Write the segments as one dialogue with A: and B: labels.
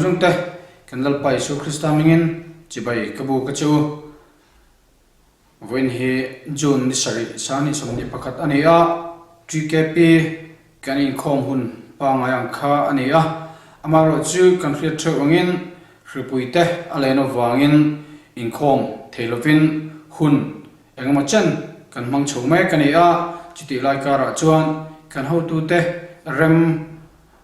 A: zawng te kan Lalpa Isua Krista hmingin chibai ka bu ka che u. Vawiin hi June ni sarih sani 21 a ni a, TKP kan inkhawm hun pangngai ang kha a ni a, amaherawhchu kan hriat theuh angin hripui te a len avangin inkhawm thei lovin hun Engemaw chen kan hmang chho mek a ni a, chutih lai karah chuan kan hotute rem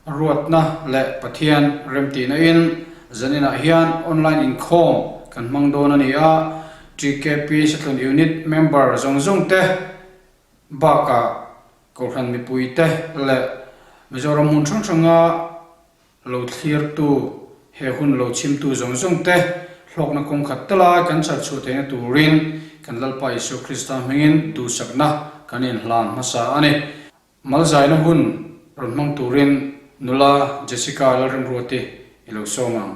A: ruatna leh Pathian remtihna in zaninah hian online inkhawm kan hmang dawn a ni a, TKP Sethlun Unit member zawng zawng te bakah Kohhran mipuite leh Mizoram hmun hrang hranga Lo thlirtu, he hun lo chhimtu zawng zawng te hlawkna kawng khat tala kan chhar chhuah theihna turin kan Lalpa Isua Krista hmingin duhsakna kan inhlan hmasa a ni. Malzaina hun rawn hmang turin nula Jessica Lalremruati i lo sawm ang.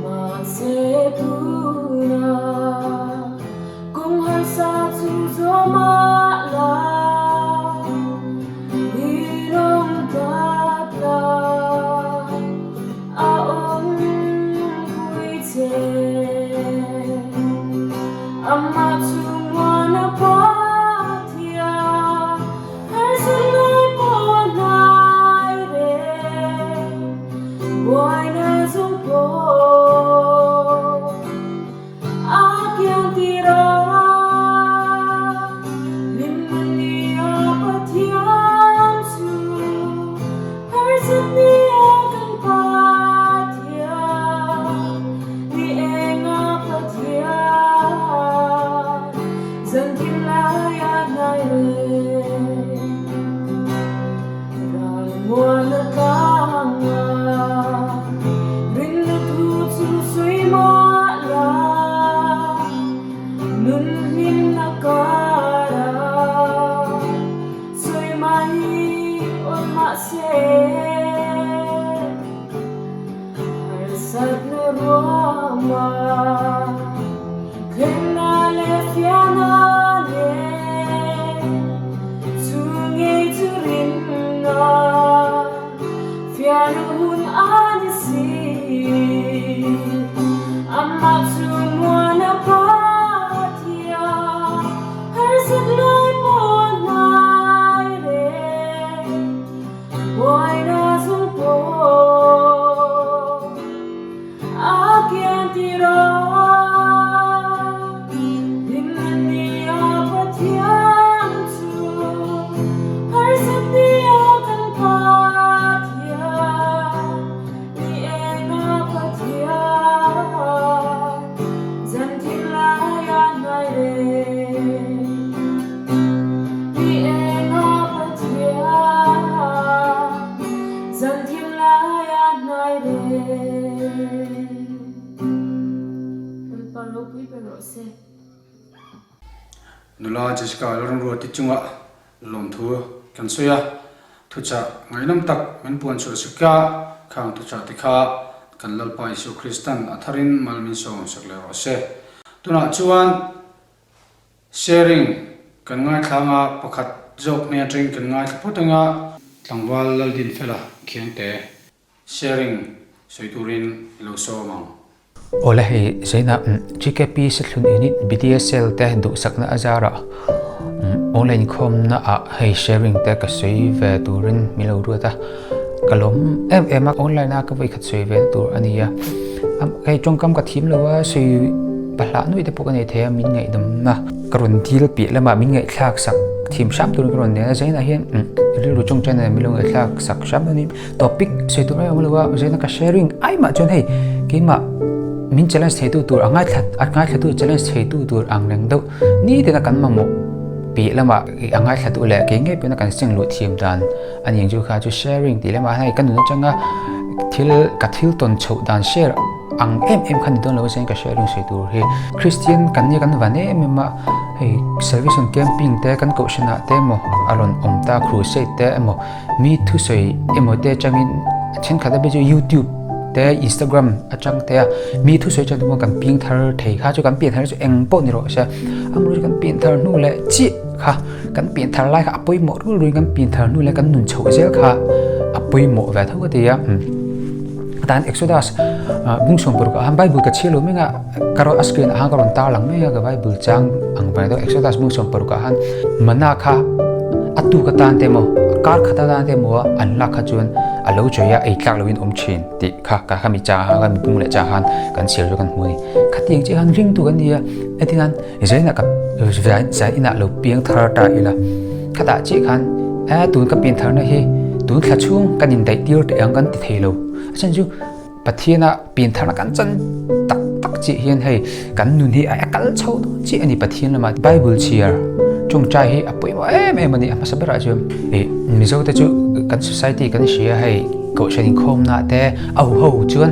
B: Mahse tunah kum harsa chu zawm ah la rinawm tlat la a awm pui che. Amah chu muana Pathian harsat lai pawh a hnai reng. Buaina zawng pawh a kiang tir a, hlimna ni a Pathian chu harsat ni a kan Pathian, ni eng a Pathian, zan thim lai a hnai reng. Ralmuan a tlang a, rinna thu chu sawi mah la, nun hlimna kar a, sawi mai awm mah se, harsatna ruama thlenna leh fiahna nen chu ngei chu rinna fiahna hun a ni si. Amah chu muana Pathian harsat lai pawh hnai reng. Buaina zawng pawh a kian tir a, hlimna ni a Pathian chu harsat ni a kan Pathian, ni eng a Pathian, zan thim lai a hnai reng. Ni eng a Pathian, zan thim lai a hnai reng. Lalpa ropui ber rawh se.
A: Nula Jessica Lalramruati chunga lawmthu kan sawi a, thuchah ngaihnawm tak min puan chhuah sak a, khang thuchah te kha kan Lalpa Isua Kristan a tharin mal min sawm sak leh rawh se. Tunah chuan Sharing kan ngaithla anga pakhat zawk hmel atangin kan ngaithla phawt anga. Tlangval Laldinfela Khiangte sharing sawi turin i lo sawm ang.
C: Awle hei Zaina GKP Sethlun Unit BDSL te duhsakna a zarah online inkhawmna ah hei sharing te ka sawi ve turin min lo ruat a, ka lawm em em a, online a ka vawikhat sawi ve na tur a ni a. Hei tawngkam ka thim lo a, sawi pahlah nuih te pawh ka nei thei a, min ngaihdamna ka rawn dil piah lamah min ngaihthlak sak thim hram turin ka rawn nen a, Zainah hian rilru tawngtai nen min lo ngaihthlak sak hram a ni. Topic sawi tur em awm lo a, Zaina ka sharing ai mah chuan hei keimah min challenge theitu tur a ngaithla a ngaithlatu challenge theitu tur ang reng deuh nitin a kan mamawh piah lamah a ngaithlatu leh kei ngei pawhin a kan seng luh thiam dan A ni ang chu kha chu sharing tih lamah hian ka nun atanga thil ka thil tawn chhoh dan share ang em em kha ni dawn lo a chuan ka sharing sawi tur hi Christian kan nia kan van em em a hei salvation camping te kan kohhran ah te emaw a rawn awm ta crusade te emaw mi thusawi emaw te atangin thenkhat a bik chu youtube te instagram atang te a mi thusawi atang te pawh kan piang thar thei kha chu kan pian thar chu eng pawh ni rawh se amaherawhchu chu kan pian thar hnu leh chiah kha kan pian thar lai kha a pawimawh rul rul in kan pian thar hnu leh kan nun chhoh zel kha a pawimawh ve tho ka ti a tan exodus bung sawm paruk ah bible ka chhiar lo mek a ka rawn a screen ah khan ka rawn tar lang mai a ka bible chang ang ber deuh exodus bung sawm paruk ah khan mana kha a tuk atan te emaw a kar khat atan te emaw an lak kha chuan a lo chawi a ei tlak loin awm thin tih kha ka khami chang ah khan mipung leh chang khan kan chhiar chu kan hmu a ni khatiang chiah khan ringtu kan ni a heti khan zainah ka zai inah lo piang thar ta ila khatah chiah khan e tun ka pian tharna hi tun thla chhung kan indaih tir teh ang kan ti thei lo a chhan chu Pathiana pian tharna kan chan tak tak chiah hian hei kan nun hi a kal chho dawn chiah a ni Pathian lama Bible chhiar tawngtai hi a pawimawh em em a ni a hmasa berah chuan ih Mizo te chu kan society kan hria hei kohhran inkhawmna te a huho chuan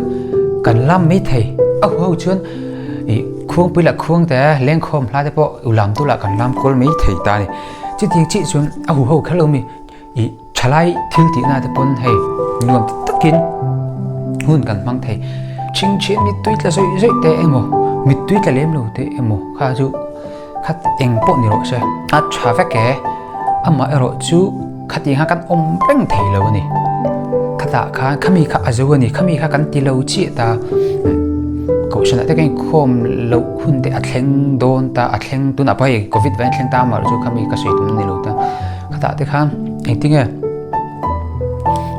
C: kan lam mai thei a huho chuan ih khuangpui leh khuang te lengkhawm hla te pawh ulam tu lah kan lam kual mai thei ta a ni chutiang chiah chuan a huho kher lo mi ih thalai thil tihna te pawn hei nuam ti takin hun kan hmang thei chhingchhiat mittui tla zawih zawih te emaw mittui tla lem lo te emaw kha chu khat eng pawh ni rawh se a tha vek e amah erawh chu khatiang kha kan awm reng thei lo a ni khatah khan khami kha a zo a ni khami kha kan ti lo chiah ta kohhranah te kan inkhawm loh hun te a thleng dawn ta a thleng tunah pawh hei covid vangin a thleng ta amaherawhchu khami ka sawi tum a ni lo ta. Khatah te khan engtinge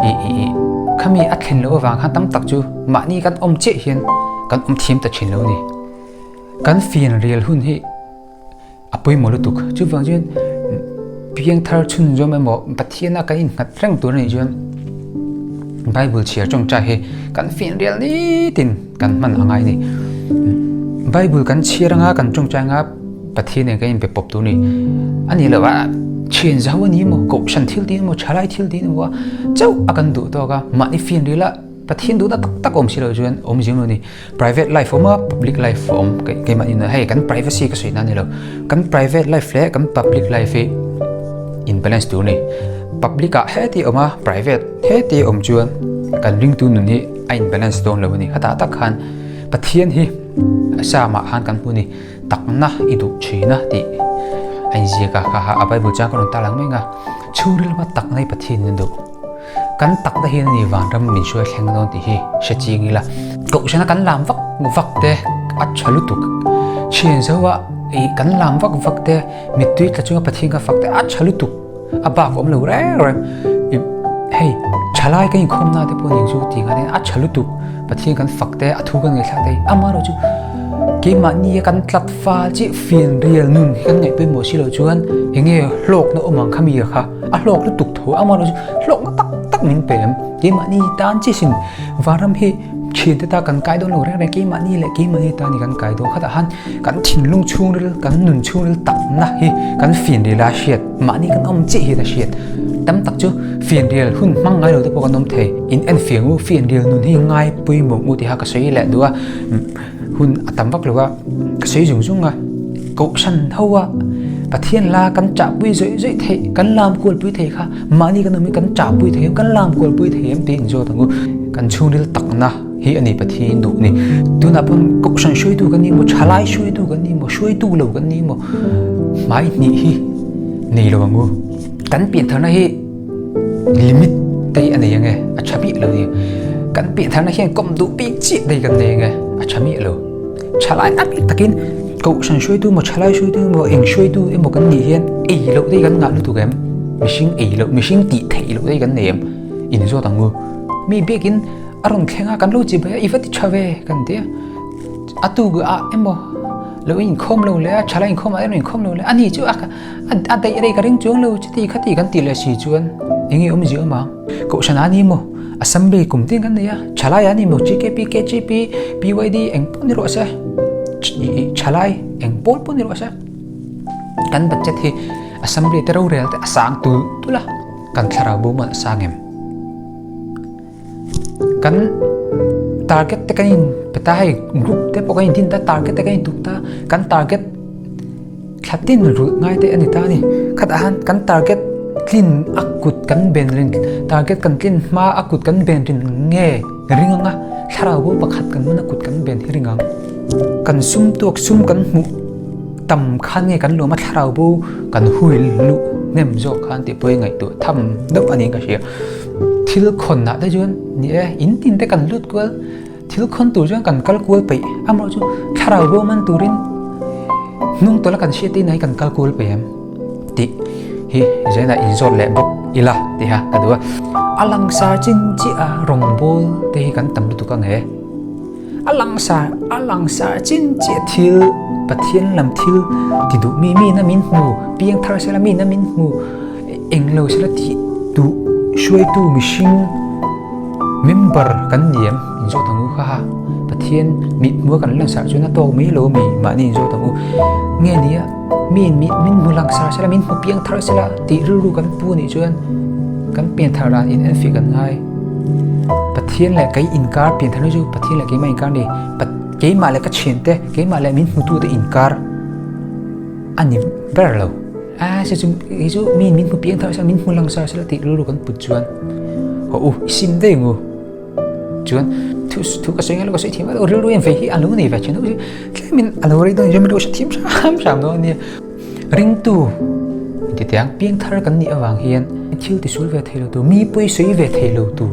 C: i i i khami a thlen loh avang khan tam tak chu mahni kan awm chiah hian kan awm thiam ta thin lo a ni. Kan fian rial hun hi a pawimawh lutuk. Chuvang chuan piang thar chhunzawm emaw Pathiana kan innghat reng tur a nih chuan Bible chhiar tawngtai hi kan fian rial nitin kan hman a ngai a ni. Bible kan chhiar anga kan tawngtai anga Pathian nen kan inbe pawp tur a ni. A nih loh a thian zau a ni emaw, kohhran thil tih emaw, thalai thil tih emaw a chauh a kan duh tawk a, mahni fian ril a Pathian duhna tak tak awm si loh chuan awm zing lo a ni. Private life awm a, public life a awm keimah ni hei kan privacy ka sawi na a ni lo. Kan private life leh kan public life hi in balance tur a ni. Public ah heti awm a, private heti awm chuan kan ringtu nun hi a in balance dawn lo a ni. Khatah tak khan Pathian hi Psalm ah khan kan hmu a ni. Takna i duh thin a tih a inziak a, kha a Bible chang ka rawn tarlang mek a, chhungril lama takna hi Pathian in a duh. Kan takna hian a ni vanram min hruai thleng dawn tih hi hre ching ila. Kohhrana kan lam vak vak te a tha lutuk. Thian zo a ih kan lam vak vak te mittui tla chunga Pathian ka fak te a tha lutuk. A bak awm lo reng reng ih hei thalai ka inkhawm na te pawh ning chu tih ngah hian a tha lutuk Pathian kan fak te a thu kan ngaihthlak te amaherawh chu keimahni a kan tlat fal chiah fian rial nun hi kan ngaih pawimawh si loh chuan eng nge hlawkna awm ang kha mi kha a hlawk lutuk tho amaherawh chu hlawkna tak tak min pe em keimahni tan chiah sin vanram hi Thiante ta kan kai dawn lo reng reng keimahni leh keimahni ta ni kan kai dawn khatah khan kan thinlung chhungril kan nun chhungril takna hi kan fianrial a hriat mahni kan awm chiah hian a hriat tam tak chu fianrial hun hmang ngai lo te pawh kan awm thei in en fiang u fianrial nun hi ngai pawimawh u tiha ka sawi leh duh a hun a tam vak lo a ka sawi zung zung a kohhran ho a Pathian la kan chahpui zawih zawih theih kan lam kualpui thei kha Mahni kan awmin kan chahpui thei em, kan lam kualpui thei em tiin inzawt ang u. Kan chhungril takna hi a ni Pathian duh ni. Tunah pawn kohhran hruaitu kan ni maw, thalai hruaitu kan ni maw, hruaitu lo kan ni maw, hmai hnih hi nei lo ang u. Kan piantharna hi limit te hi a nei ang e, a tha miah lo ni. Kan piantharna hian kawm duh bik chiah te hi kan nei ang e, a tha miah lo. Thalai a bik takin kohhran hruaitu emaw thalai hruaitu emaw eng hruaitu emaw kan nih hian ei loh te hi kan ngah lutuk em? Mihring ei loh mihring tih theih loh te hi kan nei em? Inzawt ang u. Mi biakin a rawn thleng a kan lo chi bai a i va ti tha ve kan ti a. A tu ah emaw lo inkhawm lo leh a thalai inkhawm ah emaw inkhawm lo leh a ni chu a a daih rei ka ring chuang lo chuti khati kan tih leh si chuan eng nge awmzia awm ang? Kohhran ah ni maw? Assembly kum tin kan nei a, thalai ah ni maw GKP, KGP, PYD eng pawh ni rawh se, thalai eng pawl pawh ni rawh se. Kan budget hi assembly te rorel te a sang tul tul a, kan thlarau bo man a sang em? Kan Target te kan in pe ta hei group te pawh kan in din ta target te kan in tuk ta kan target thla tin rulh ngai te a ni ta a ni. Khatah han kan target tlin a kut kan ben rin target kan tlin hma a kut kan ben rin nge ring anga thlarau bo pakhat kan hmun a kut kan ben hi ring ang. Kan sum tuak sum kan hmuh tam khan nge kan lawm a thlarau bo kan hui luh hnem zawk khan tih pawh hi ngaihtuah tham deuh a niin ka hria. Thil khawnah te chuan ni e in tin te kan lut kual thil khawn tur chuan kan kal kual peih amaherawh chu thlarau bo man turin hnung tawlh a kan hriat te inah hi kan kal kual peih em tih hi zainah inzawt leh bawk ila tih kha ka duh a. A langsar chin chiah a rawngbawl te hi kan tam lutuk ang e. A langsar a langsar chin chiah thil Pathian lam thil ti duh mi mi na min hmu piang thar sela mi na min hmu englo sela tih duh hruaitu mihring member kan ni em inzawt ang u kha ha Pathian mit hmua kan langsar chuan a tawk mai lo mi mahni inzawt ang u nge nia mi in min hmu langsar sela min hmu piang thar sela tih rilru kan pu anih chuan kan pian thar dan in enfiah kan ngai. Pathian leh kei inkar pian tharna chu Pathian leh keimah inkar ni. Keimah leh ka thiante, keimah leh min hmutute inkar a ni ber lo. A se chu kei chu mi min hmu piang thar sela, min hmu lang sar sela tih rilru kan put chuan haw u i sim daih ang u. Chuan thu thu ka sawi ngai lo ka sawi thiam lo rilru hian vei hi a lo nei ve thin a tlemin a lo rei dawn chuan min lo hre thiam hram hram dawn a nia. Ringtu intitiang piangthar kan nih avang hian thil tisual ve thei lo tur, mi pawi sawi ve thei lo tur,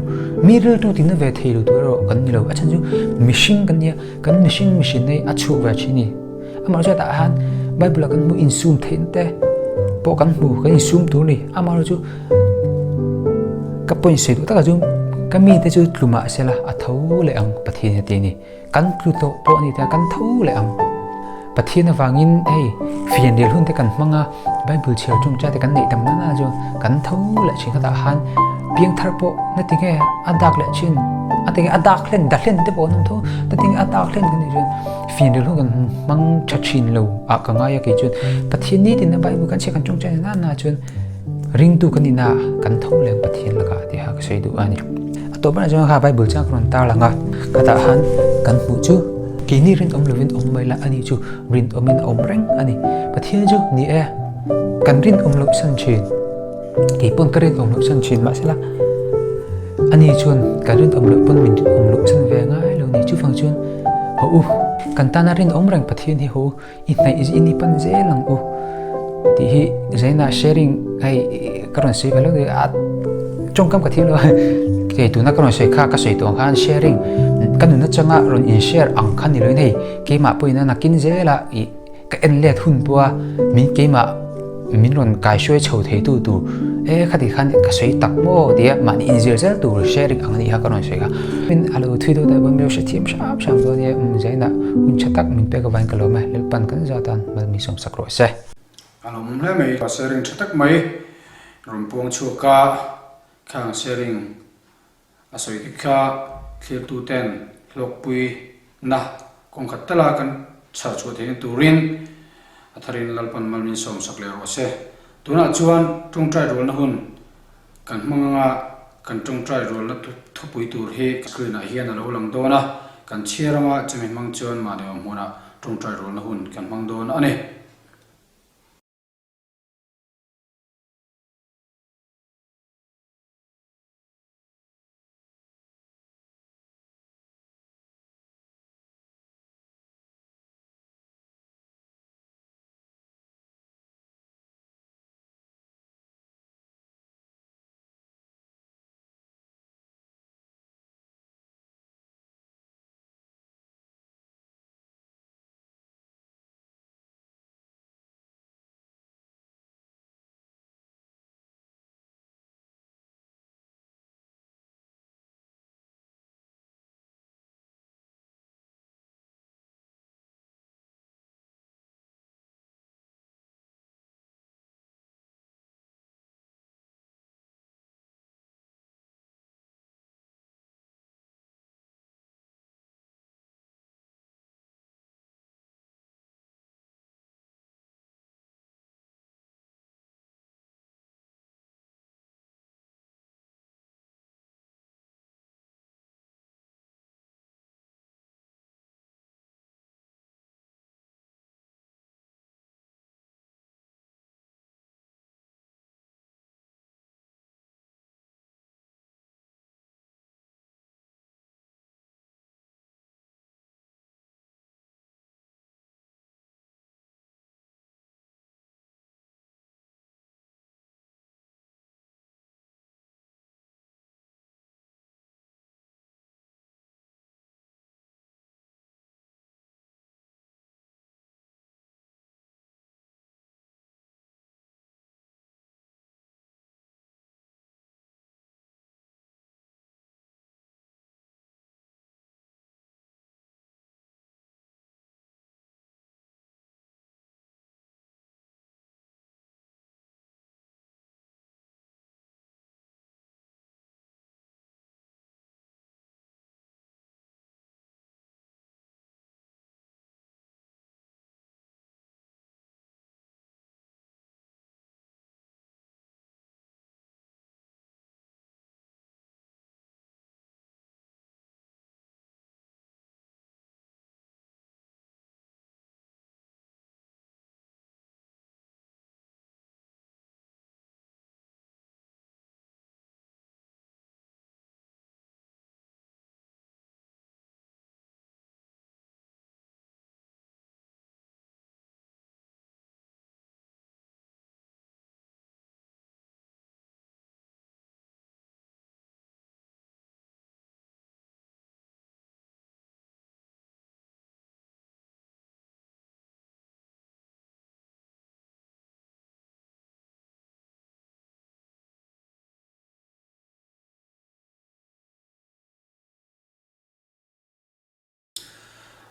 C: mi rilru tina ve thei lo tur erawh kan ni lo. A chhan chu mihring kan nia, kan mihring mihrinna hi a chhuak ve thin a ni. Amaherawhchu tah hian Bible ah kan hmu insum theihna te pawh kan hmu, kan insum tur a ni. Amaherawhchu ka point sawi duh takah chuan ka mite chu tlu mah sela a tho leh ang Pathian hi a ti a ni. Kan tlu tawh pawh a ni ta, kan tho leh ang. Pathian avangin hei fianrial hun te kan hmang a, Bible chhiar chungchang te kan neih tam nana chuan kan tho leh thin khatah khan piangthar pawh na tinge a dak leh thin, a tinge a dak hlen da hlen te pawh an awm tho, na tinge a dak hlen kan nih chuan fianrial hun kan hmang tha thin lo ah ka ngai a kei chuan Pathian nitin a Bible kan chhiar kan chungchang nana chuan Ringtu kan ina kan tho leng Pathian lakah tih kha ka sawi duh a ni. A tawp berah chuan kha Bible chuan ka rawn tar lang a, khatah khan kan hmuh chu keini rinawm lovin awm mai la ani chu rinawmin a awm reng a ni. Pathian chu ni e, kan rinawm loh san thin, kei pawn ka rinawm loh san thin mahsela ani chuan kan rinawm loh pawn min rinawm loh san ve ngai lo ni. Chuvang chuan haw u, kan tana rinawm reng Pathian hi haw u. I hnaih in i pan zel ang u tih hi zaina sharing hei ka rawn sawi ve lo a tawngkam ka thiam lo kei tuna ka rawn sawi kha ka sawi tawh ang khan sharing ka nun atanga rawn in share ang kha ni loin hei keimah pawhin a nakin zela i ka en let hun pawha min keimah Min rawn kaihruai chho theitu tur e khati khan ka sawi tak maw tia mahni inzir zel tur sharing ang anih kha ka rawn sawi kha. Min a lo thui deuh daih pawn min lo hrethiam hram hram dawn nia um zainah hun tha tak min pek avangin ka lawm e Lalpan kan zatan mal min sawmsak rawh se.
A: A lawmawm hle mai sharing tha tak mai rawn puang chhuak a khang sharing A sawi te kha thlirtu ten hlawkpui na kawng khat tala kan chhar chhuah theihna turin a tharin Lalpan mal min sawm sak leh rawh se. Tunah chuan tawngtai rualna hun kan hmang anga kan tawngtai rualna thupui tur hi screen ah hian a lo lang dawn a, kan chhiar anga chumi hmang chuan mahni awm hmunah tawngtai rualna hun kan hmang dawn a ni.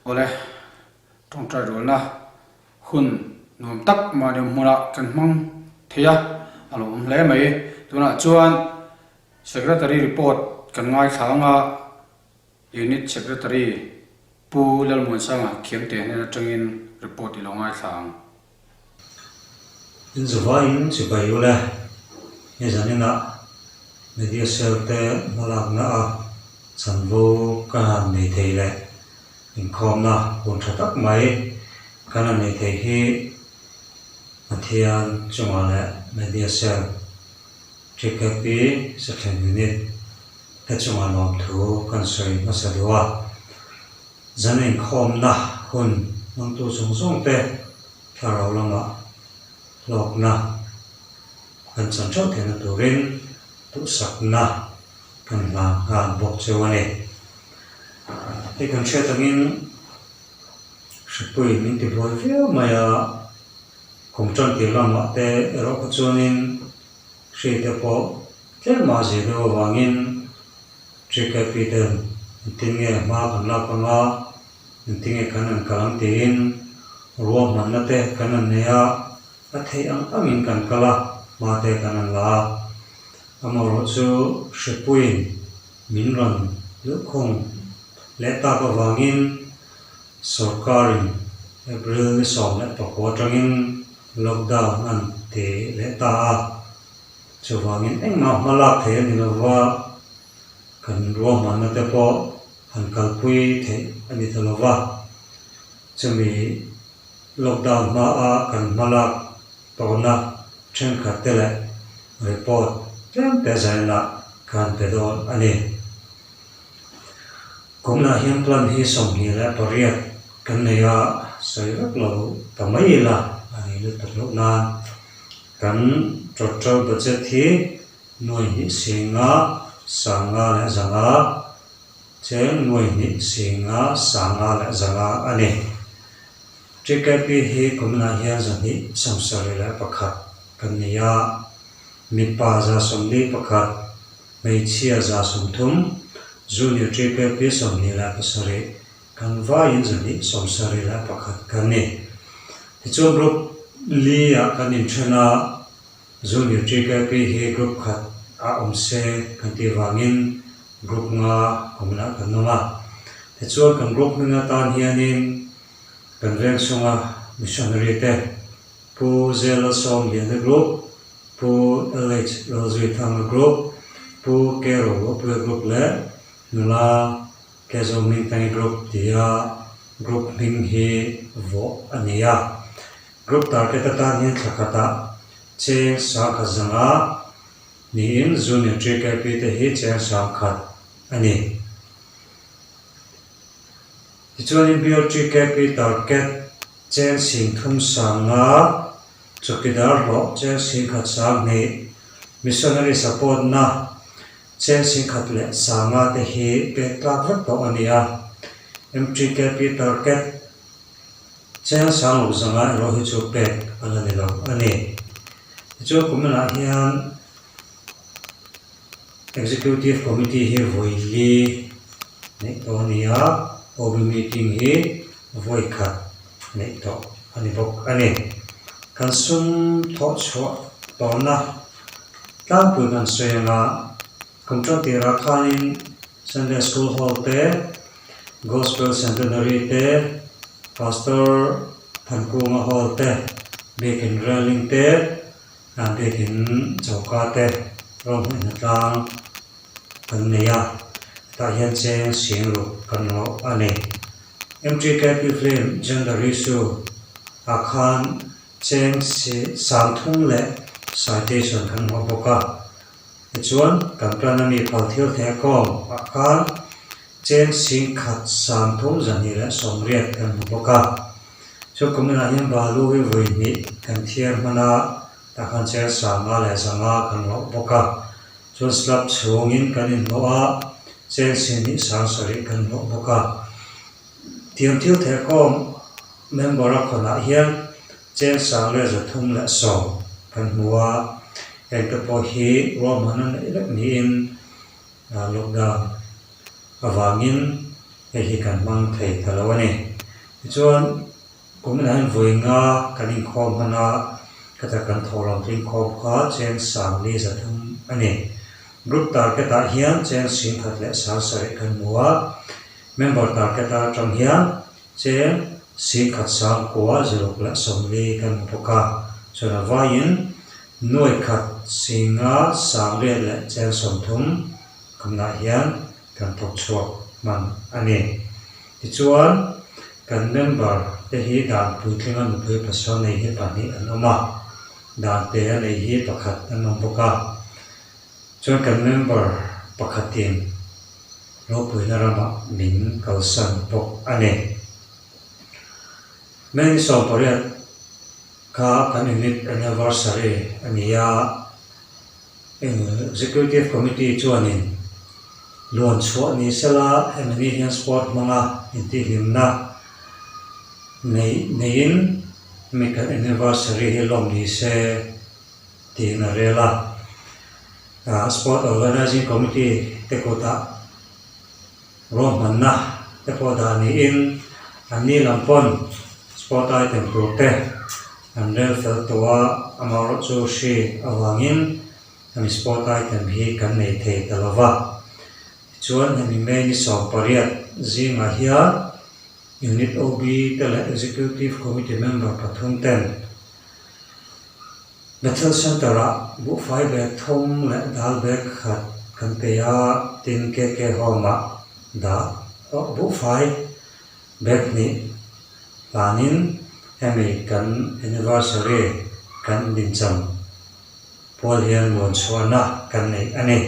A: Awle, tawngtai rualna hun nuam tak mahni awm hmunah kan hmang thei a, a lo awm hle mai. Tunah chuan Secretary report kan ngaithla ang a, Unit Secretary Pu Lalmuansanga Khiangte hnen atangin report i lo ngaithla ang.
D: In zavaiin chibai ule, he zaninah Media Cell te hmalakna a chanvo ka han nei thei leh inkhawmna hun tha tak mai kan han nei thei hi Pathian chungah leh Media Cell TKP Sathlen Unit te chungah lawmthu kan sawi hmasa duh a. Zan inkhawmna hun hmangtu zawng zawng te thlarau lamah hlawkna kan chan theuh theihna turin duhsakna kan hlan nghal bawk cheu a ni. Hei kan hriat angin hripui min ti buai viau mai a, kum tan tir lamah te erawh kha chuanin hri te pawh tlem a zir deuh avangin TKP ten engtin nge hma kan lak anga, engtin nge kan han kal ang tiin ruahmanna te kan han nei a, a theih ang angin kan kal a, hma te kan han la a. Amaherawh chu hripuiin min rawn luhkhung leh tak avangin sawrkarin April ni 14 atangin lockdown an ti leh ta a. Chuvangin engmah hma lak theih a ni lova, kan ruahmanna te pawh han kalpui theih a ni ta lova. Chumi lockdown hmaa kan hma lak tawhna thenkhat te leh report tlem te zainah ka han pe dawn a ni. Kumnah hian plan hi 28 kan nei a, sawi vek lo ta mai ila a ni lutuk loh nan. Kan total budget hi nuai hnih singa sanga leh zanga, cheng nuai hnih singa sanga leh zanga a ni. TKP hi kuminah hian 271 kan nei a, mipa 41, hmeichhia 30, junior TKP 27, Kan vaiin 271 kan ni. Tichuan group li ah kan inthen a, Junior TKP hi group khat ah awm se kan tih vangin group nga awmna kan awm a. Tichuan kan group hming atan hianin kan veng chhunga missionary te Pu Zela Sawmliana group, Pu LH Lalzuithanga group, Pu Kero Apuia group leh nula Kezo Hmingtangi Group tia group hming hi vawh a ni a. Group target atan hian thla khatah cheng 10,000 zanga niin Junior TKP te hi cheng 10,000 a ni. Tichuanin Bial TKP target cheng 35,000, Chawkidar hlawh cheng 1,020, Missionary support na Cheng 1,005 te hi pek tlak vek tawh a ni a, MTKP target cheng 6,000 erawh hi chu pek a la ni lo a ni. Tichuan kuminah hian Executive Committee hi vawi li neih tawh a ni a, OB meeting hi vawi khat neih tawh a ni bawk a ni. Kan sum thawh chhuah tawhna Tlangpui kan sawi anga kum tan tirah khanin Sunday School Hall te, Gospel Centenary te, Pastor Thankunga Hall te, Biakin Railing te, Biakin Choka te rawng hnaih hnatlang kan nei a, hetah hian cheng sing ruk kan rawh a ni. MTKP Film Gender Issue ah khan Cheng 30 leh citation kan hmuh bawk a. Tichuan, kan plan a mi phal thil theh kawm ah khan cheng 1,380 kan hmu bawk a. Chu kuminah hian balu hi vawi hnih kan thiar hman a, tah khan cheng 500 leh 500 kan hlawh bawk a. Chuan slab chhungin kan inhlawh a, cheng 27,000 kan hlawh bawk a. Tiang thil theh kawm member a khawnah hian cheng 1,310 kan hmu a, hengte pawh hi ruahman a neih vek niin lockdown avangin hei hi kan hmang thei ta lo a ni. Tichuan, kumin ah hian vawi nga kan inkhawm hman a, khata kan thawhlawm tlingkhawm kha cheng sangli 300 a ni. Group target ah hian cheng 10,000 leh 7,000 kan hmu a, member target atang hian cheng 10,000 9,000 6 leh 40 kan hmu bawk a, chuan a vaiin nuai khat 5,000 800 leh cheng 30 kumnah hian kan thawk chhuak hman a ni. Tichuan, kan member te hi dan puitlinga nupui pasal nei hi pahnih an awm a, dan pe a nei hi pakhat an awm bawk a. Chuan kan member pakhatin ropuina ramah min kalsan bawk a ni. May ni 18 kha kan unit anniversary a ni a. Executive Committee chuanin luan chhuah ni sela hemi ni hian sport hmanga intihhlimna neih neiin hemi kan anniversary hi lawm ni se tiin a rel a. Sport Organizing Committee te kutah ruahmanna te pawh dah niin anni lam pawn sport item tur te an rel fel tawh a, amaherawhchu hri avangin hemi sport item hi kan nei thei ta lo va. Tichuan hemi May ni 18 zingah hian Unit OB te leh Executive Committee member pathum ten Bethel Centre-ah buhfai bag thum leh dal bag khat kan pe a, tin KK Home-ah dah buhfai bag hnih hlanin hemi kan anniversary kan dincham pual hian luan chhuahna kan nei a ni.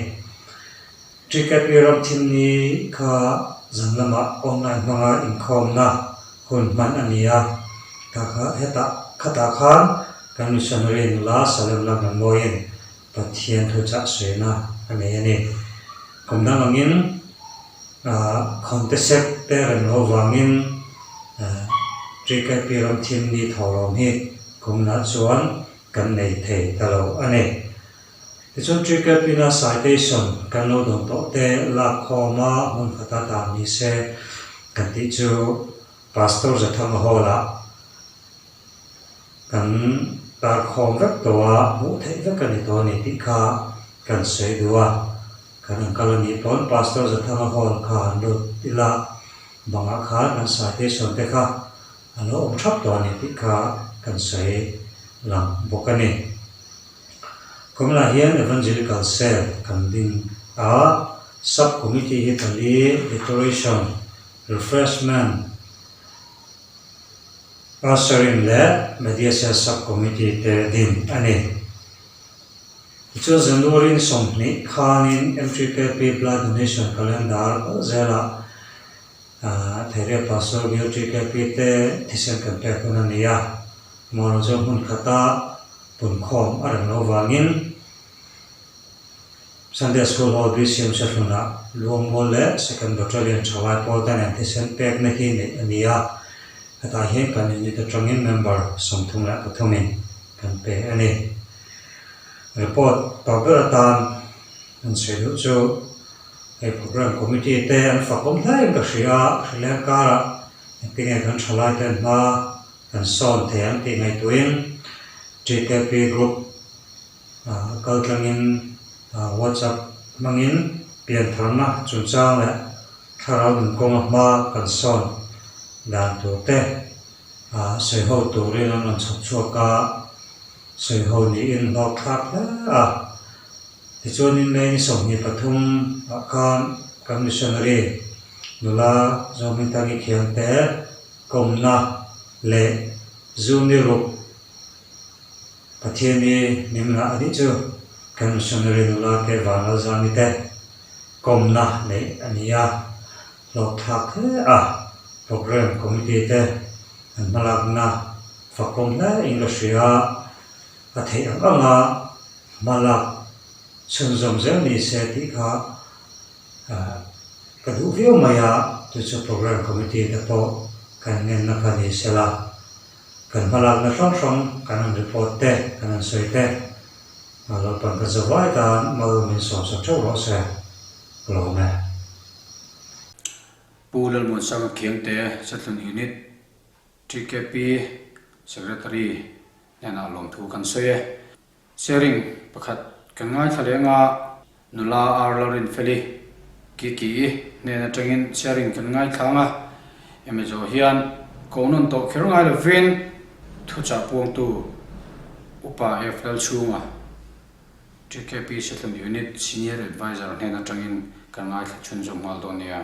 D: Ticket ram thimni kha zan lamah online hmanga inkhawmna hun hman a ni a, tah kha hetah khatah khan kan missionary nula Salem lam an mawiin Pathian thuchah suihna a nei a ni. Kum dang angin khawnte sek te rem lo vangin TKP ram thimni thawhlawm hi kumnah chuan kan nei thei ta lo a ni. Tichuan TKP-na citation kan lo dawn tawh te lak khawma hmun khata dah ni se kan tih chu Pastor Zathanga Hall-ah kan tar khawm vek tawh a, hmuh theih vek a ni tawh a ni tih kha kan sawi duh a. Kan han kal a nih pawn Pastor Zathanga Hall kha han lut ila bangah khan kan citation te kha a lo awm thap tawh a ni tih kha kan sawi lang bawk a ni. Kawmlah hian Evangelical Cell kan ding a, Sub Committee hi pali, Decoration, Refreshment, Ushering leh Media Cell Sub Committee te din a ni. Tichuan January ni 20 khanin MTKP Blood Donation Calendar kal zelah Theiria Pastor Bill TKP te thisen kan pek hun a ni a, Mawlo chu hmun khata punkhawm a reng lo vangin Sunday School Hall BCM Sehlunah Luangmual leh Second Battalion thalai pawl te nen thisen pekna hi neih a ni a, hetah hian kan unit atangin member 33 in kan pe a ni. Report tawp ber atan an sawi duh chu hei Programme Committee te an fakawm hle in ka hria a, hrileng karah engtinge kan thalai ten hma Kan sawn thei ang tih ngaihtuahin TKP group kal tlangin WhatsApp hmangin piantharna chungchang leh thlarau nunkawnga hma kan sawn dan tur te sawiho turin an rawn chhawp chhuak a, sawiho niin hlawk thlak hle a. Tichuanin May ni 23 ah khan kan missionary nula Zohmingthangi Khiangte Kawmna leh zu ni ruk Pathian i nimna a nih chu kan missionary nula te Vanlalzami te kawmna neih a ni a, hlawhthlak hle a, Programme Committee te an hmalakna fakawm hle in ka hria, a theih ang anga hmalak chhunzawm zel ni se tih kha Ka duh viau mai a, chu chu Programme Committee te pawh kan ngenna kha ni sela, kan hmalakna hrang hrang kan han report te, kan han sawi te, Lalpan ka zavai tan mal min sawmsak theuh rawh se, ka lawm e.
A: Pu Lalmuansanga Khiangte, Sathlun Unit. TKP Secretary hnenah lawmthu kan sawi e. Sharing pakhat kan ngaithla leng a, nula Ar Lalrinfeli, Kiki-i hnen atangin sharing kan ngaithla ang a, hemi zawh hian ko nawn tawh kher ngai lovin thuchah puangtu Upa F Lalchhunga, TKP Sethlun Unit Senior Adviser hnen atangin kan ngaithla chhunzawm nghal dawn nia.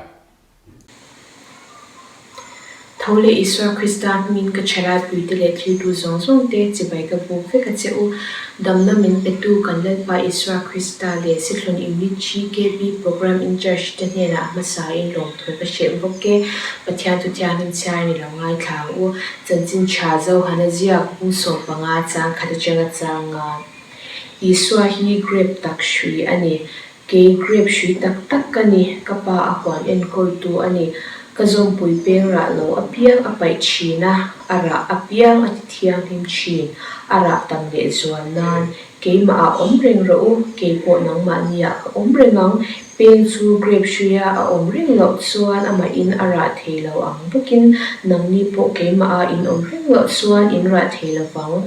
E: Tho leh Isua Krista hmingin ka ṭhalaipuite leh thiltu zawng zawngte chibai ka buk vek a che u. Damna min petu kan Lalpa Isua Krista leh Sethlun Unit GKP Program in Charge te hnenah hmasain lawmthu ka hrilh bawk e. Pathian chu thianghlim chhiar ni lo ngaithla ang u. Chanchin ṭha Zohana ziak 15 chang khat aṭanga chang nga. Isua hi grape tak hrui a ni. Kei grape hrui tak tak ka ni, ka pa a huan enkawltu a ni. Ka zawmpui peng rah lo apiang a paih thin a, a rah apiang a ti thianghlim thin, a rah tam leh zual nan. Keimah ah awm reng rawh u, kei pawh nangmahni ah ka awm reng ang. Peng chu grape hruia a awm reng loh chuan amahin a rah thei lo ang bawkin nangni pawh keimah ah in awm reng loh chuan in rah thei lo vang.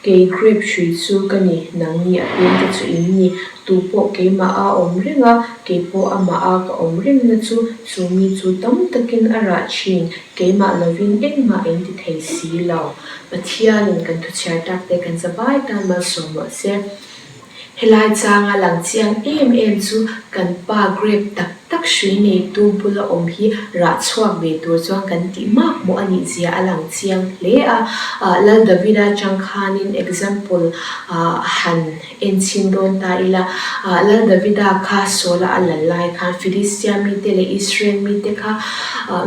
E: Kei grape hrui chu ka ni, nangni a pengte chu in ni. Tu pawh keimah a awm reng a, kei pawh amah a ka awm rengna chu chu mi chu tam takin a rah thin, keimah lovin engmah in ti thei si lo. Pathianin kan thuchhiar takte kan zavai tan malsawm rawh se. Helai changa lang chiang em em chu kan pa grape tak tak hrui neitu bula awm hi rah chhuak ve tur chuan kan tih mak maw a nih zia a lang chiang hle a. Lal Davida chang khanin example han En chhin dawn ta ila, Lal Davida kha Saula a lal lai khan Filistia mite leh Israel mite kha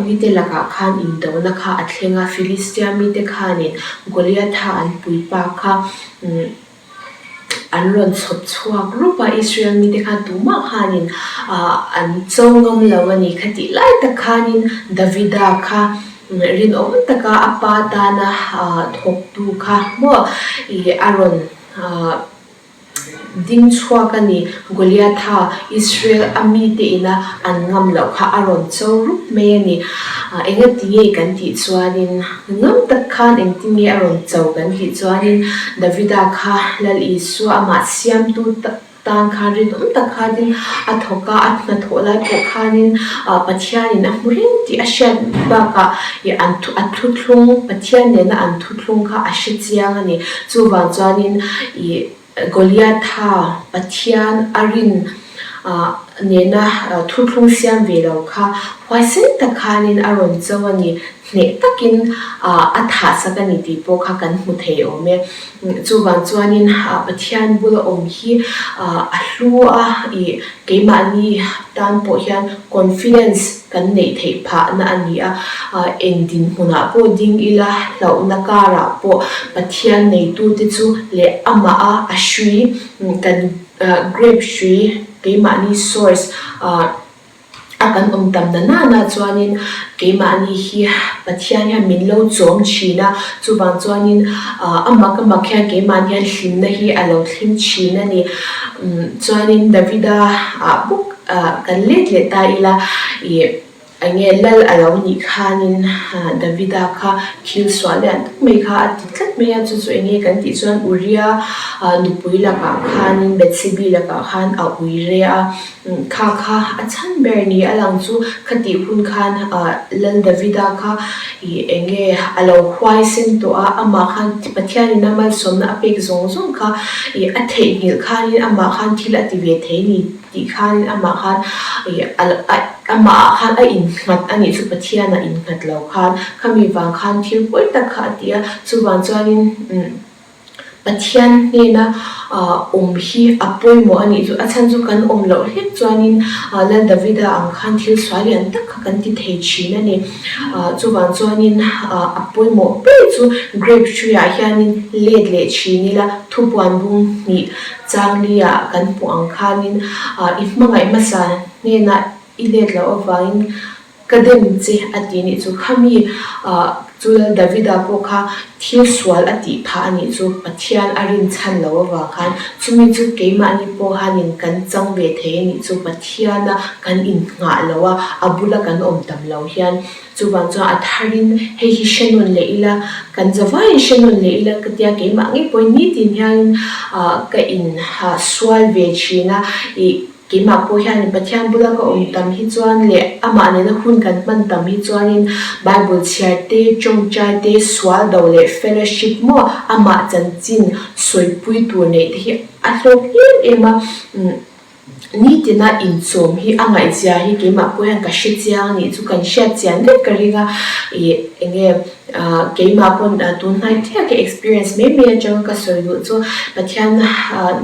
E: mite lakah khan indona kha a thleng a, Filistia mite khanin Goliatha an puipa kha an rawn chhawp chhuak rup a, Israel mite khan tumah khanin an cho ngam lo a ni. Khatih lai tak khanin Davida kha rinawm taka a pa tana thawktu kha maw ih a rawn Ding chhuak a ni. Goliatha, Israel a mite ina an ngam loh kha a rawn cho rup mai a ni. Engati nge kan tih chuanin, ngam tak khan engtin nge a rawn cho kan tih chuanin, Davida kha Lal Isua amah siamtu tan khan rinawm tak khanin a thawk a, a hnathawh lai pawh khanin Pathianin a hmu reng tih a hriat bakah an a thuthlung, Pathian nena an thuthlung kha a hre chiang a ni. Chuvang chuanin ih Goliatha Pathian a rin nena thuthlung siam ve lo kha huaisen tak khanin a rawn cho a ni. Hneh takin a thah sak a ni tih pawh kha kan hmu thei awm e. Chuvang chuanin Pathian bula awm hi a hlu a, ih keimahni tan pawh hian confidence kan neih theih phahna a ni a. Eng dinhmunah pawh ding ila hlauhna karah pawh Pathian neitute chu leh amah a a hrui kan grape hrui keimahni source A kan awm tam na na na chuanin keimahni hi Pathian hian min lo chawm thin a, chuvang chuanin a mak a mak hian keimahni hian hlimna hi a lo thlim thin a ni. Chuanin Davida ah bawk kan let leh ta ila ih eng nge lal a lo nih khanin Davida kha thil suah lian tak mai kha a ti tlat mai a, chu chu eng nge kan tih chuan Uria nupui lakah khanin Bethsebi lakah khan a ui re a. Kha kha a chhan ber ni a lang chu khatih hun khan Lal Davida kha ih eng nge a lo huaisen tawh a, amah khan Pathianin a malsawmna a pek zawng zawng kha ih a theihnghilh khanin amah khan thil a ti ve thei ni tih khanin amah khan ih a amah ah khan a innghat a nih chu Pathian a innghat lo khan khami vang khan thil pawi tak kha a ti a, chuvang chuanin umm. Pathian hnena awm hi a pawimawh a nih chu. A chhan chu kan awm loh hlek chuanin Lal Davida ang khan thil sual lian tak kha kan ti thei thin a ni. Chuvang chuanin a pawimawh ber chu grape tree-ah hianin let leh thin ila thupuan bung hnih changli-ah kan hmuh ang khanin i hmangaih hmasa hnenah i let loh avangin Ka dem che a ti nih chu khami ah Chu Lal Davida pawh kha thil sual a tih phah a nih chu Pathian a rinchhan lo avang khan chumi chu keimahni pawh hanin kan chang ve thei a nih chu Pathiana kan innghah lo a, a bula kan awm tam lo hian chuvang chuan a tharin hei hi hre nawn leh ila, kan zavaiin hre nawn leh ila ka tia keimah ngei pawhin nitin hianin ah ka insual ve thin a ih Keimah pawh hianin Pathian bula ka awm tam hi chuan leh amah nena hun kan hman tam hi chuanin Bible chhiar te, tawngtai te, sual do leh fellowship maw amah chanchin sawipui tur neih te hi a hlawk em em a. Nitina inchawm hi a ngaihzia hi keimah pawh hian ka hre chiang a nih chu kan hriat chian vek ka ring a. Ih enge Keimah pawn tun hnai chiah ka experience mai mai atanga ka sawi duh chu Pathian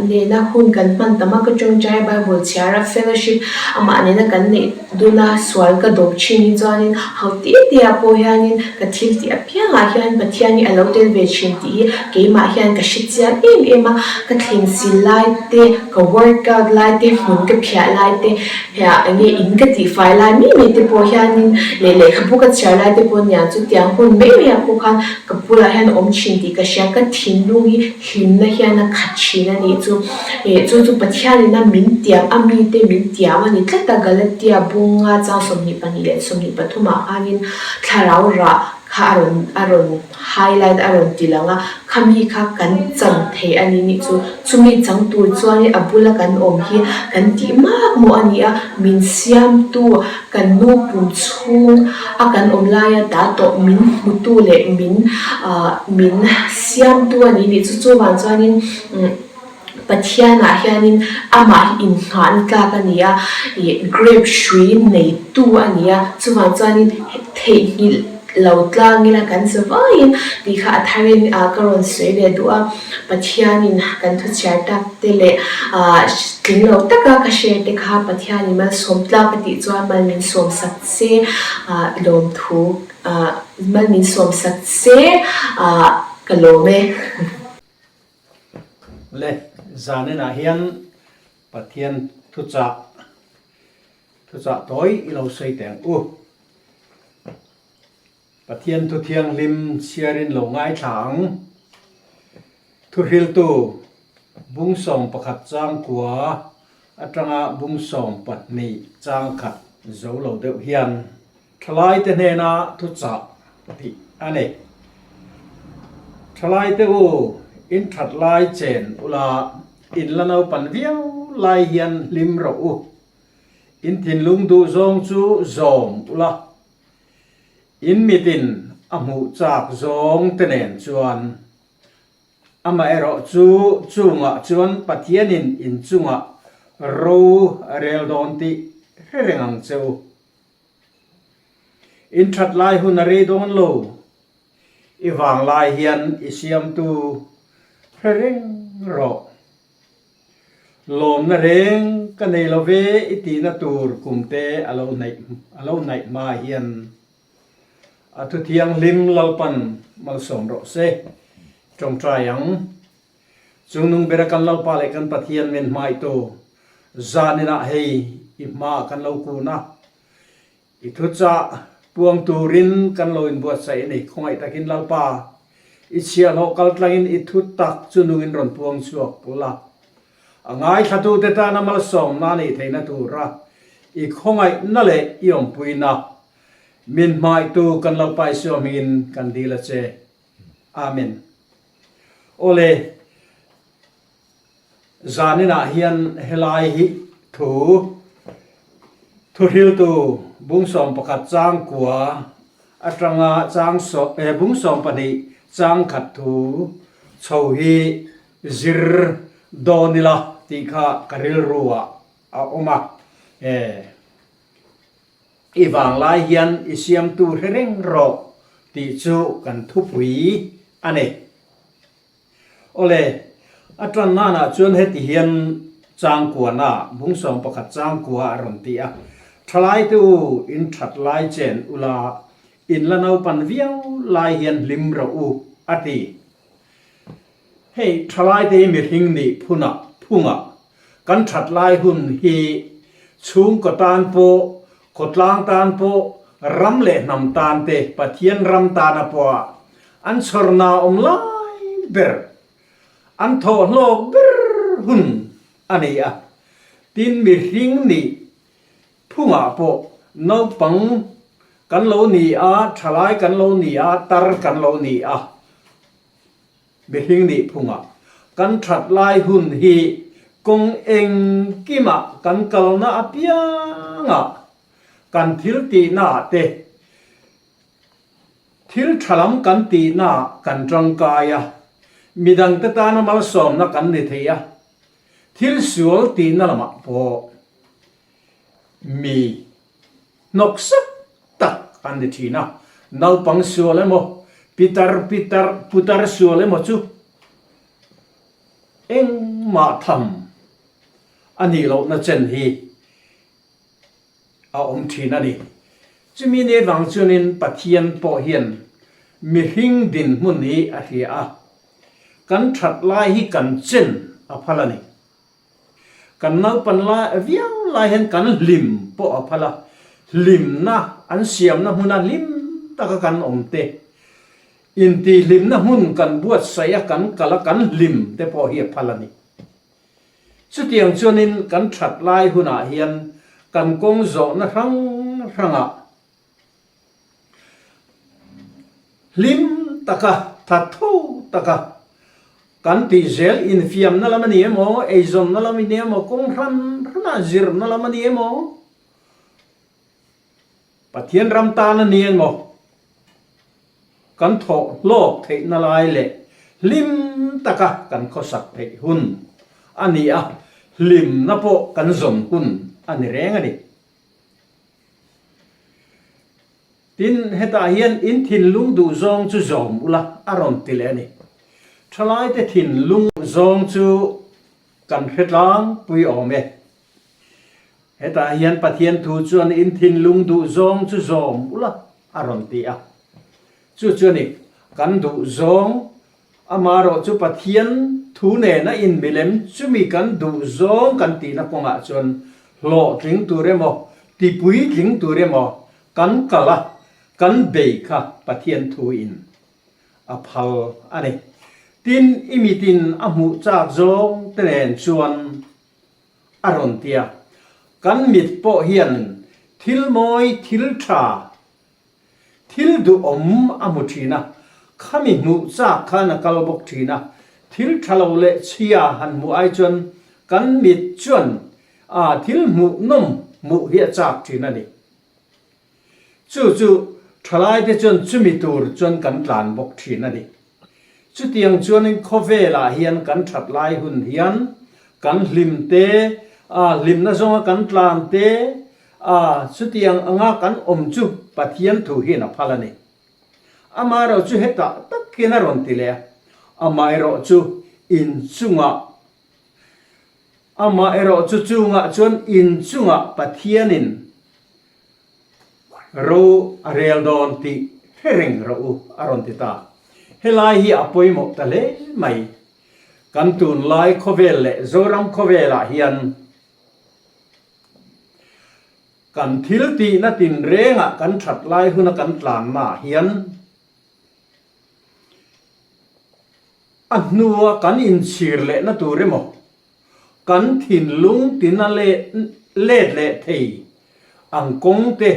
E: nena hun kan hman tam a, ka tawngtai a Bible chhiar a fellowship amah nena kan neih dun a sual ka dawp thin hi chuanin ho te te ah pawh hianin ka thil tih apiangah hian Pathian hi a lo tel ve thin tih hi keimah hian ka hre chiang em em a, ka thleng sil lai te, ka workout lai te, hmun ka phiah lai te. Hea enge in ka tih fai lai mai mai te pawh hianin leh lehkhabu ka chhiar lai te pawh nia chutiang hun mai mai ah pawh khan ka bulah hian a awm thin tih ka hria ka thinlung hi hlimna hian a khat thin a nih chu ih chu chu Pathianin a min tiam a mite min tiam a ni tlat a Galatia bunga chang 22 leh 23 ah khanin thlarau rah kha a rawn a rawn highlight a rawn ti lang a, khami kha kan chang thei a ni nih chu, chumi chang tur chuanin a bula kan awm hi kan tih mak maw a ni a, min siamtu kan nu pum chhung a kan awm laia ta tawh min hmutu leh min ah min siamtu a ni nih chu, chuvang chuanin umm. Pathianah hianin amah hi inngahna tlak a ni a, ih grape hrui neitu a ni a, chuvang chuanin theihnghilh lo tlang ila kan che vaiin tih kha a tharin ah ka rawn sawi leh duh a, Pathianin kan thu chhiar tak te leh ah tling lo taka ka share te kha Pathianin malsawm tlak a tih chuan mal min sawm sak se ah lawmthu ah mal min sawm sak se ah ka lawm e.
F: Le zaninah hian Pathian thuchah thuchah tawi i lo sawi teh ang u. Pathian thu thianghlim chhiarin lo ngaithla ang. Thuhriltu bung 11 chang kua atanga bung 12 chang khat zo lo deuh hian Thalaite hnena thuchah tih a ni. Thalaite u, in that lai chen ula, in la naupan viau lai hian hlim rawh u. In thinlung duh zawng chu zawm ula, in mitin a hmuh chak zawng te nen chuan. Amaherawh chu chungah chuan Pathianin in chungah ro a rel dawn tih hre reng ang che u. In that lai hun a rei dawn lo. I vang lai hian i siamtu hre reng rawh. Lawmna reng ka nei lo ve i tihna tur kumte a lo hnaih a lo hnaih hma hian a thu thianghlim Lalpan malsawm rawh se. Tawngtai ang. Chungnung bera kan Lalpa leh kan Pathian min hmaitu zaninah hei i hmaah kan lo kun a, i thuchah puang turin kan lo inbuatsaih a ni. Khawngaih takin Lalpa, i chhiahhlawh kaltlangin i thu tak chu nungin rawn puang chhuak la. A ngaithlatute tana malsawmna a nih theihna tura i khawngaihna leh i awmpuina min hmaitu kan Lalpa Isua hmingin kan dil a che. Amen. Awle, zaninah hian helai hi thu thuhriltu bung 11 chang kua atanga chang bung 12 chang khat thu chho hi zir dawn ila tih kha ka rilru ah a awm a. I vanglai hian i siamtu hre reng rawh tih chu kan thupui a ni. Awle, a tan nanah chuan heti hian changkuana bung 11 changkua a rawn ti a, Thalaite u, in that lai chen ula, in la naupan viau lai hian hlim rawh u, a ti. Hei, thalaite hi mihring nih phunah, phungah, kan that lai hun hi chhungkaw tan pawh, khawtlang tan pawh, Ram leh hnam tan te, Pathian ram tana pawha an chhawrna awm lai ber, an thawh hlawk ber hun a ni a. Tin, mihring nih phungah pawh naupang kan lo ni a, thalai kan lo ni a, tar kan lo ni a, mihring nih phungah kan that lai hun hi kawng engkimah kan kalna apiangah Kan thil tihnaah te, thil tha lam kan tihnaah kan tangkai a, midangte tana malsawmna kan ni thei a, thil sual tihna lamah pawh mi hnawksak tak an ni thin a, naupang sual emaw, pitar pitar putar sual emaw chu engmah tham a nih lohna chen hi a awm thin a ni. Chumi ni vang chuanin Pathian pawh hian mihring dinhmun hi a hria a, kan that lai hi kan chen a phal a ni. Kan naupan lai viau lai hian kan hlim pawh a phal a, hlimna an siamna hmuna hlim taka kan awm te, intihhlimna hmun kan buatsaih a kan kal a kan hlim te pawh hi a phal a ni. Chutiang chuanin kan that lai hunah hian kan kawng zawhna hrang hrangah hlim taka, thatho taka kan tih zel infiamna lam a ni emaw, eizawnna lam a ni emaw, kawng hran hranah zirna lam a ni emaw, Pathian ram tan a ni emaw, Kan thawh hlawk theihna lai leh hlim taka kan khawsak theih hun a ni a, hlimna pawh kan zawn hun a ni reng a ni. Tin, hetah hian in thinlung duh zawng chu zawm ula a rawn ti leh a ni. Thalaite thinlung zawng chu kan hre tlangpui awm e. Hetah hian Pathian thu chuan in thinlung duh zawng chu zawm ula a rawn ti a. Chu chu a ni, kan duh zawng, amaherawh chu Pathian thu nena inmilem chumi kan duh zawng kan tihna kawngah chuan hlawhtling tur emaw, tipuitling tur emaw kan kal a, kan bei kha Pathian thu in a phal a ni. Tin, i mitin a hmuh chak zawng te nen chuan A rawn ti a, Kan mit pawh hian thil mawi, thil tha, thil duhawm a hmu thin a, khami hmuh chak khan a kal bawk thin a, thil tha lo leh chhia han hmuh ai chuan kan mit chuan a thil hmuhnawm hmuh hi a chak thin a ni. Chu chu thalaite chuan chumi tur chuan kan tlan bawk thin a ni. Chutiang chuanin khawvelah hian kan that lai hun hian kan hlim te, a hlimna zawnga kan tlan te, a chutiang anga kan awm chu Pathian thu hian a phal a ni. Amaherawh chu hetah tak hian a rawn ti leh a, amaherawh chu inchungah Amaherawh chu chungah chuan in chungah Pathianin ro a rel dawn tih hre reng rawh u a rawn ti ta. Helai hi a pawimawh ta hle mai. Kan tunlai khawvel leh Zoram khawvelah hian kan thil tihna tinrengah kan that lai huna kan tlannaah hian A hnua kan inchhir lehna tur emaw, kan thinlung tina let leh thei ang kawng te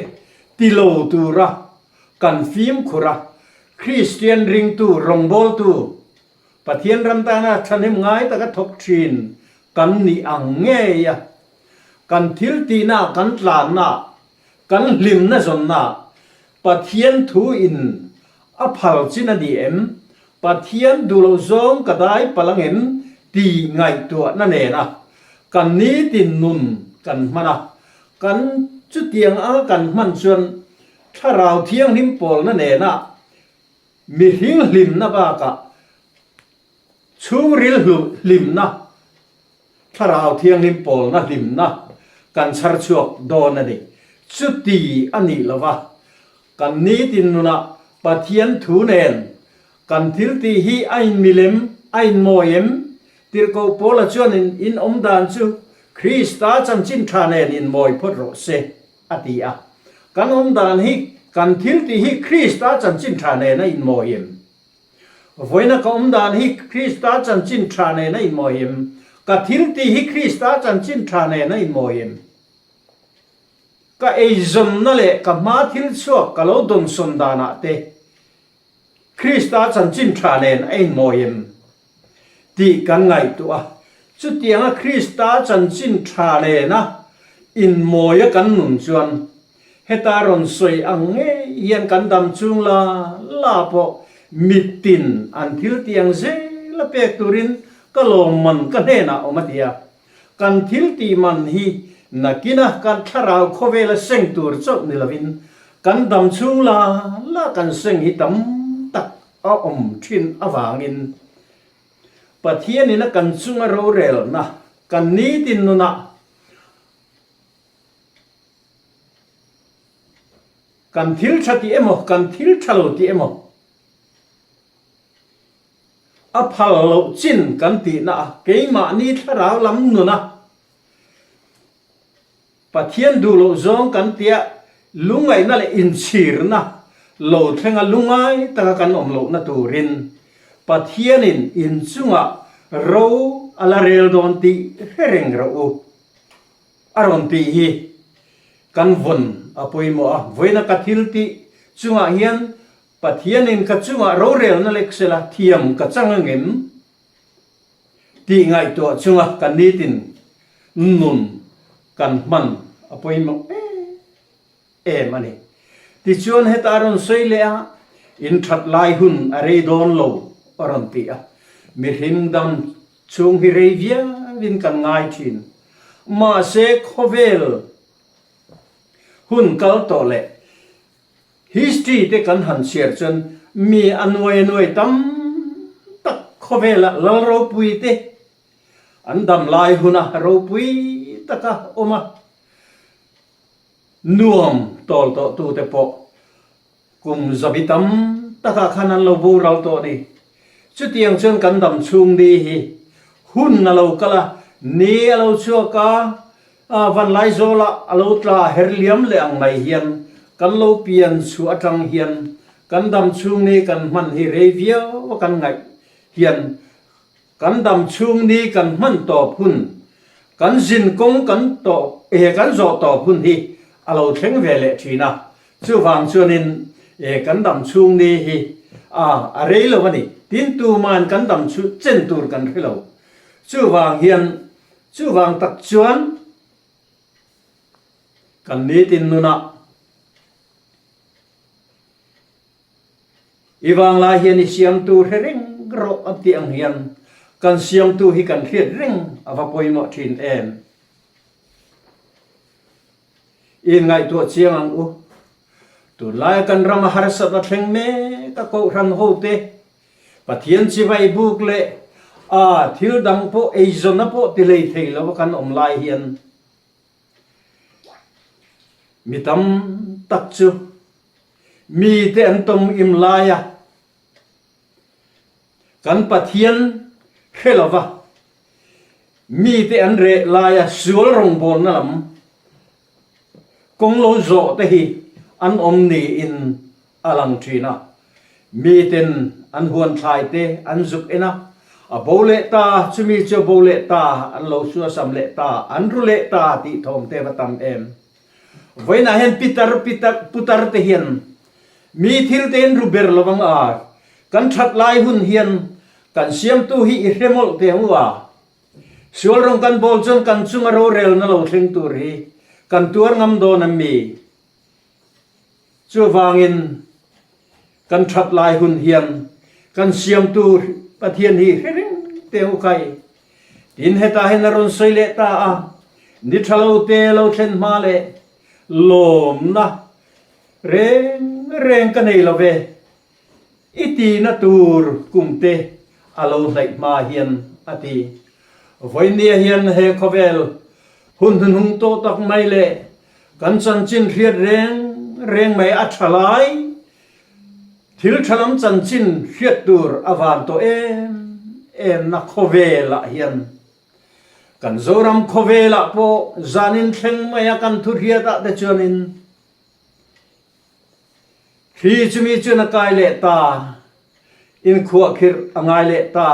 F: ti lo tura kan fimkhur a, Kristian ringtu rawngbawltu, Pathian ram tana thahnem ngai taka thawk thin kan nih ang ngei a, kan thil tihna kan tlanna, kan hlimna zawnna Pathian thu in a phal chin a ni em? Pathian duh loh zawng ka dai palh ang em? tih ngaihtuahna nena kan nitin nun kan hman a, kan chutiang anga kan hman chuan Thlarau Thianghlim pawlna nena mihring hlimna bakah chhungril hlimna, Thlarau Thianghlim pawlna hlimna kan chhar chhuak dawn a ni. Chuti a nih lova, kan nitin nunah Pathian thu nen kan thil tih hi a inmilem, a inmawi em? Tirhkoh Paula chuan in awm dan chu Krista chanchin tha nen inmawi phawt rawh se, a ti a. Kan awm dan hi. Kan thil tih hi Krista chanchin tha nen a inmawi em? Vawiina ka awm dan hi Krista chanchin tha nen a inmawi em? Ka thil tih hi Krista chanchin tha nen a inmawi em? Ka eizawnna leh ka hma thil chhuak ka lo dawnsawn danah te Krista chanchin tha nen a inmawi em tih kan ngaihtuah a. Chutianga Krista chanchin tha nena inmawia kan nun chuan heta rawn sawi ang ngei hian kan dam chung la la pawh mitin an thil tiang zel a pek turin ka lawmman ka hnenah awm a ti a. Kan thil tih man hi nakina kan thlarau khawvela seng tur chauh ni lovin kan dam chhung la la kan seng hi tam tak a awm thin avangin Pathianin a kan chunga rorelna kan nitin nunah kan thil tha tih emaw kan thil tha lo tih emaw A phal loh chin kan tihna a, keimahni thlarau lam nuna Pathian duh loh zawng kan tia lungaihna leh inchhirna lo thlenga lungai taka kan awm lohna turin Pathianin inchungah ro a la rel dawn tih hre reng rawh u a rawn tih hi kan vawn a pawimawh a, vawiina ka thil tih chungah hian Pathianin ka chungah rorelna lek sela thiam ka chang angem tih ngaihtuah chunga ka nitin nun kan hman a pawimawh em em a ni. Tichuan heta a rawn sawi leh a, in that lai hun a rei dawn lo a rawn ti a, mihring dam chhung hi rei viauin kan ngai thin. Mahse khawvel hun kal tawh leh History te kan han chhiar chuan mi a nuai a nuai tam tak khawvela lal ropui te an dam lai huna ropui taka awm a, nuam tawl tawh tu te pawh kum zabi tam takah khan an lo boral tawh a ni. Chutiang chuan kan dam chhung ni hi hun a lo kal a, ni a lo chhuak a, A vanlai zawlah a lo tla her liam leh ang mai hian kan lo pian chhuah atang hian kan dam chhung ni kan hman hi rei viau a kan ngaih hian kan dam chhung ni kan hman tawp hun kan zin kawng kan tawp eh kan zawh tawp hun hi a lo thleng ve leh thin a chuvang chuanin eh kan dam chhung ni hi a a rei lo a ni tin tuman kan dam chhu chen tur kan hre lo chuvang hian Chuvang tak chuan kan nitin nunah i vanglai hian i siamtu hre reng rawh an tih ang hian kan siamtu hi kan hriat reng a va pawimawh thin em? Inngaihtuah chiang ang u. Tunlaia kan rama harsatna thleng mek a kohhran hote Pathian chivai buk leh a thil dang pawh eizawnna pawh ti hlei thei lo a kan awm lai hian mi tam tak chu mite an tawm im lai a, kan Pathian hre lova mite an reh lai a sual rawngbawlna lam kawng lo zawh te hi an awm niin a lang thin a, miten an huan thlai te an zuk en a, a bo leh ta, chumi chu a bo leh ta, an lo suasam leh ta, an ru leh ta tih thawm te va tam em. Vawiinah hian pitar pitar putar te hian mi thil te in ru ber lo ang a, kan that lai hun hian kan siamtu hi i hre mawlh teh ang u a, sual rawng kan bawl chuan kan chunga rorelna lo thleng tur hi kan tuar ngam dawn em mi? Chuvangin, kan that lai hun hian kan Siamtu Pathian hi hre reng teh u kai. Tin, hetah hian a rawn sawi leh ta a, ni tha lo te lo thlen hma leh lawmna reng reng ka nei lo ve. I tihna tur kum te a lo hnaih hma hian a ti. Vawinia hian he khawvel hun hnuhnung tawh tak mai leh kan chanchin hriat reng reng mai a tha lai, thil tha lam chanchin hriat tur a van tawh em em na khawvelah hian kan Zoram khawvelah pawh zanin thleng maia kan thu hriatah te chuanin. Hri chumi chuan a kai leh ta, inkhuahkhirh a ngai leh ta.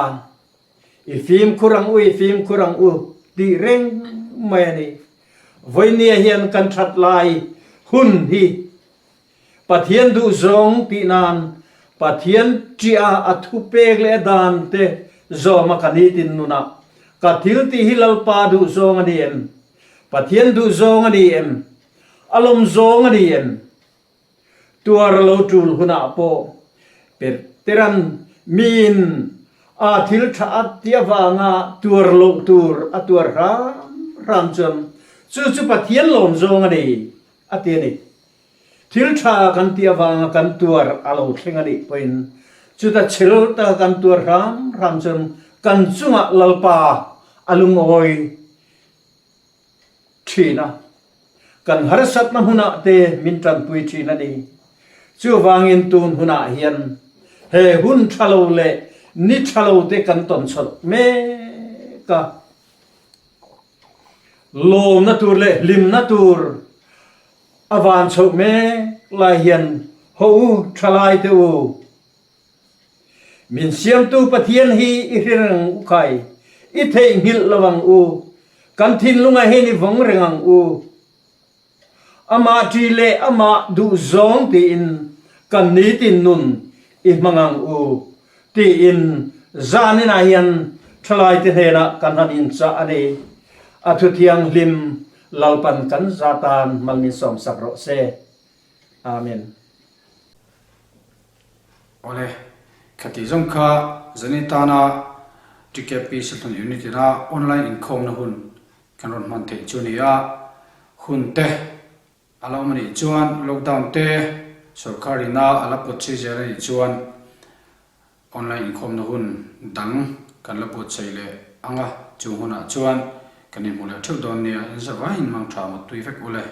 F: I fimkhur ang u, i fimkhur ang u tih reng mai a ni. Vawinia hian kan that lai hun hi Pathian duhzawng tih nan Pathian ṭiah a thupek leh a dan te zawm a ka nitin nunah ka thil tih hi Lalpa duhzawng a ni em? Pathian duhzawng a ni em? A lawmzawng a ni em? Tuar lo ṭul hunah pawh Peteran miin a thil ṭha a ti avanga tuar loh tur a tuar hram hram chuan chu chu Pathian lawmzawng a ni a ti a ni. Thil ṭha kan tih avanga kan tuar a lo thleng a nih pawhin chuta chhel taka kan tuar hram hram chuan kan chungah Lalpa a lungawi ṭhin a, kan harsatna hmunah te min ṭanpui ṭhin a ni. Chuvangin tun hunah hian he hun ṭha lo leh ni ṭha lo te kan tawn chawlh mek a, lawmna tur leh hlimna tur a van chhoh mek lai hian haw u ṭhalai te u. Min Siamtu Pathian hi i hre reng ang u khai, i theihnghilh lo ang u, kan thinlungah hian i vawng reng ang u. Amah ṭi leh amah duhzawng tiin kan nitin nun i hmang ang u, tiin zaninah hian ṭhalaite hnenah kan han inchah a ni. A thu thianghlim Lalpan kan za tan mal min sawmsak rawh se. Amen.
A: Awle, khati zawng kha zani tana TKP Sahlun Unit ina online inkhawmna hun kan rawn hman theih chu a ni a, hun te a la awm a nih chuan lockdown te sorkar ina a la pawt chei zel a nih chuan online inkhawmna hun dang kan la buatsaih leh ang a, chung hunah chuan kan inhmu leh theuh dawn nia, inzavaiin mangtha mut tui vek ule.